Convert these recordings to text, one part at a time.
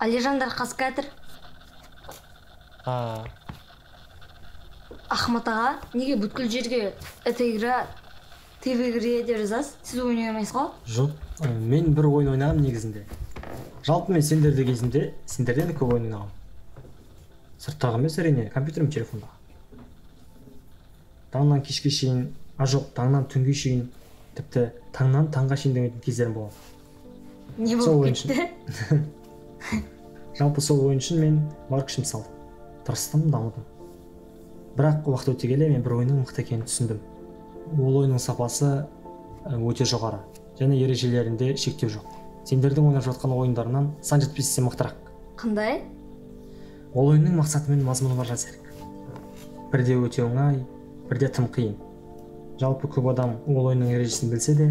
Алижандар қас кәтір. Ахмат аға, неге бүткіл жерге «это игра, ты в игре» деп жазасыз? Сіз ойын ойнамайсыз ғой? Жоқ, мен бір ойын ойнағанмын негізінде. Жалпы мен сендерде кезімде сендерден де көп ойын ойнағанмын. Сырттағы емес, әрине, компьютер мен телефондағы. Таңнан кешке шейін, а жоқ, таңнан түнге шейін, тіпті таңнан таңға шейін деген кездерім болған. Не Сол болып ойын үшін. кетті? Жалпы сол ойын үшін мен бар күшімді салдым. Тырыстым, дамыдым. Бірақ уақыт өте келе мен бір ойынның мықты екенін түсіндім. Ол ойынның сапасы өте жоғары және ережелерінде шектеу жоқ. Сендердің ойнап жатқан ойындарынан сан жетпес есе мықтырақ. Қандай? Ол ойынның мақсаты мен мазмұны бар, Жансерік. Бірде өте оңай, бірде тым қиын. Жалпы көп адам ол ойынның ережесін білсе де,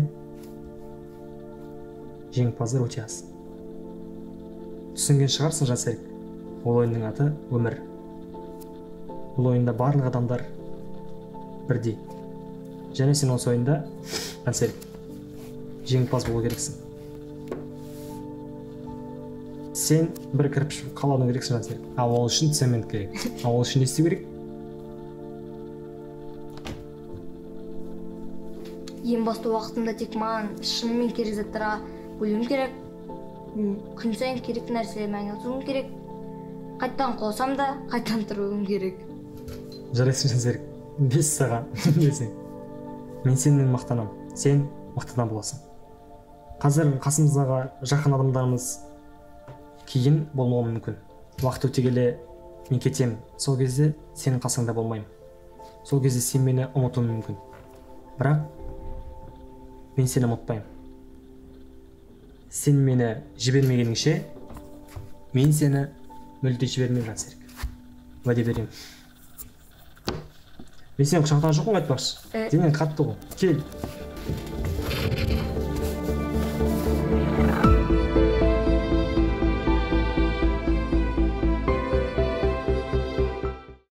жеңімпаздар өте аз. Түсінген шығарсың, Жансерік. Ол ойынның аты өмір. Бұл ойында барлық адамдар бірдей. Және сен осы ойында, Жансерік, жеңімпаз болу керексің. Сен бір кірпіш қалану керексің, Жансерік. Ал ол үшін цемент керек. Ал ол үшін не істеу керек? Ең басты уақытымда тек маған шынымен керек заттарға бөлуім керек. Күн сайын керекті нәрселермен айналысуым керек. Қайтадан құласам да, қайтадан тұруым керек. Жарайсың, Жансерік. 5 саған десең. Мен сенімен мақтанамын. Сен мықты адам боласың. Қазір қасымыздағы жақын адамдарымыз кейін болмауы мүмкін. Уақыт өте келе мен кетемін. Сол кезде сенің қасыңда болмаймын. Сол кезде сен мені ұмытуың мүмкін. Бірақ мен сені ұмытпаймын. Сен мені жібермегеніңше, мен сені мүлде жібермеймін, Жансерік. Уәде беремін. Мен сені құшақтаған жоқпын, айтпақшы. Денең қатты ғой. Кел.